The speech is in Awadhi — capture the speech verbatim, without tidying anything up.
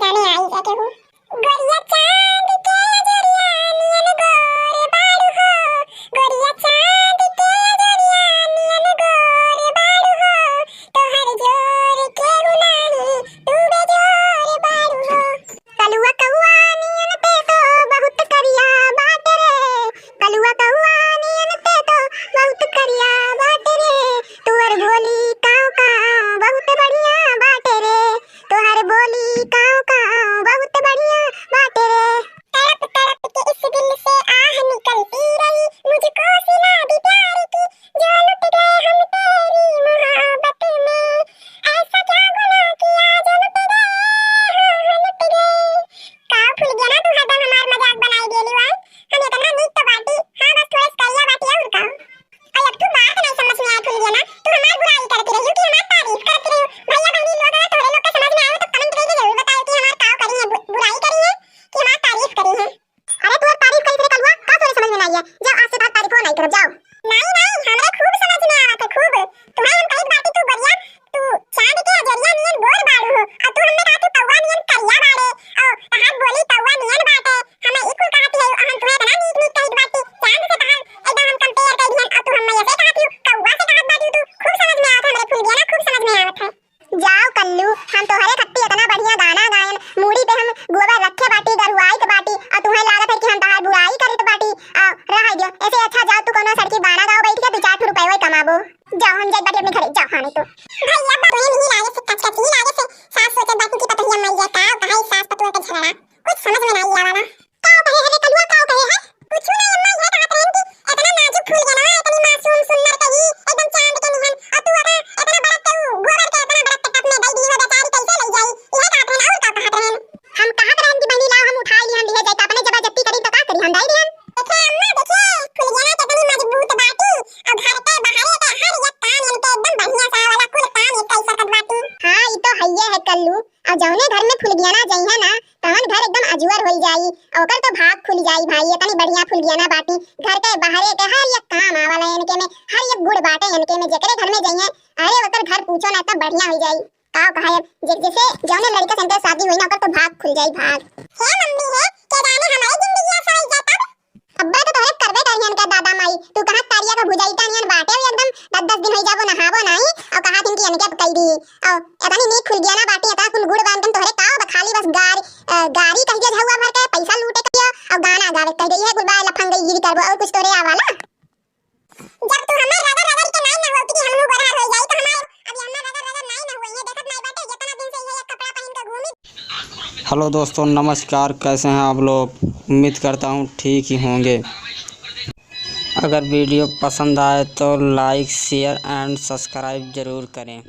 अरे आई जा केहू। गोरिया चांद के अजोरिया नियन गोर बाड़ू हो, गोरिया चांद के अजोरिया नियन गोर बाड़ू हो, तोहर जोर केहू नाही, तू बेजोर बाड़ू हो। कलुआ कौआ नियन ते तो बहुत करिया बाटे रे, कलुआ कौआ नियन ते तो बहुत करिया बाटे रे, तोहर बोली काव काव बहुत बढ़िया बाटे रे, तोहर बोली काव काव बहुत बढ़िया बाटे रे। तड़प तड़प के इस दिल से आह निकलती रही, मुझको सिला दी प्यार की, जो लुट गए हम तेरी मोहब्बत में, ऐसा क्या गुनाह किया जो लुट गए, हाँ, हाँ, लुट गए। का फुलगेना, तू हरदम हमार मजाक बनाई देली वाई। हम इतना नीक तो बाटी, हाँ, बस थोड़े से करिया बाटी और का। अरे अब तू बात नहीं समझ में आया फुलगेना, तू हमार बुराई करती रही कि हमार तारीफ करती रही। भैया बहनी लोग अगर तोहरे लोग के समझ में आवे तो comment करके जरूर बताओ कि हमार का करी है, बु-, बुराई करी है कि हमार तारीफ करी है। अरे तोहर तारीफ करी रे कलुआ, का तोहरे समझ में ना आई है? जाओ आज से तोहर तारीफो नहीं करब, जाओ। नहीं, नहीं, हमरे खूब समझ में आवत है, खूब। तुम्हें हम कहित बाटी तू गोरिया, तू चांद के अजोरिया नियन गोर बाड़ू हो, और तू हमें कहा तू कौआ नियन करिया बाड़े, और तहार बोली कौआ नियन बाटे। हमें ई कुल कहत है, हम तुम्हें इतना नीक नीक कहित बाटी, चांद से तहार एकदम हम compare कर दिहन, और तू हमें ऐसे कहत हो, कौआ से कहत बाटी तू। खूब समझ में आवत है हमरे फुलगेना, खूब समझ में आवत है। जाओ कल्लू, हम तोहरे खत्ती इतना बढ़िया गाना गायन, मूड़ी पे हम गोबर रखे बाटी, गरुआइत बाटी, और तुम्हें लागत है कि हम तहार बुराई करित बाटी। आ, रह दियो, ऐसे अच्छा जाओ तू कोनो सड़की बाना गाओ बैठ के दो चार ठो रुपये कमाबो। जाओ हम जाइत बाटी अपने घरे, जाओ हाँ नहीं तो। भैया बा तुम्हें नहीं लागे से कचकची लागे से सास सोचत बाटी कि पतोहिया मर गया का, कहाँ सास पतोह के झगड़ा, कुछ समझ में नहीं आवा ना। का कहे है रे कलुआ, का कहे है? कुछ नहीं अम्मा, यह कहत रहन कि इतना नाजुक फूलगेना, इतनी मासूम सुन्नर कही, एकदम चांद के निहन, और तू इतना, इतना बड़ा तू गोबर के इतना बड़ा टप में दई दी हो बेचारी, कैसे ले जाई? यह कहत रहन, और का कहत रहन? हम कहत रहन कि बहनी लाओ हम उठाई ली, हम लिहे जाए, तो अपने जबरदस्ती करी तो का करी, हम दई दिहन। देखे अम्मा, देखे, फुलगेना कितनी मजबूत बाटी, और घर के बाहर के हर एक काम इनके एकदम बढ़िया सा वाला कुल काम ये कई सकत बाटी। हाँ, ई तो हइये है कल्लू। और जौने घर में फुलगेना जइहे ना, तवन घर एकदम अजुअर होई जाई, और ओकर तो भाग खुल जाई भाई, इतनी बढ़िया फुलगेना बाटी, घर के बाहरे के हर एक काम आवला इनके में, हर एक गुण बाटे इनके में, जेकरे घर में जइहे, अरे ओकर घर पूछो ना, तब बढ़िया होई जाई। का कहा अब, जे-, जैसे जौने लड़का से इनके शादी हुई ना, ओकर तो भाग खुल जाई, भाग। हे मम्मी हे, के जाने हमारे जिंदगी ऐसा होई जाता। अब्बे तो तोहरे करबे करिहन का दादा माई, तू कहाँ तरिया का भुजाइटा नियन बाटे हो एकदम, दस दस दिन होई जाबो नहाबो नाई, और कहा दिन की इनके कई दी, और इतनी नीक फुलगेना बाटी, इतना कुल गुड़ बांधन तोहरे का बा, खाली बस गार-, अ, गारी कह दिया झउआ भर के, पैसा लूटे कह दिया, और गाना गावे कह दिया, ये कुल बा लफंगई गिरी करबो, और कुछ तोहरे आवाला। जब तू हमार रगड़ रगड़ के नाई ना होती कि हमहू गोरहर होई जाई, तो हमार, अभी हमार रगड़ रगड़ नाई ना होई, ये देखत नाई बाटे, जितना दिन से ये एक कपड़ा पहन के घूमी। हेलो दोस्तों, नमस्कार, कैसे हैं आप लोग? उम्मीद करता हूँ ठीक ही होंगे। अगर वीडियो पसंद आए तो like, share and subscribe ज़रूर करें।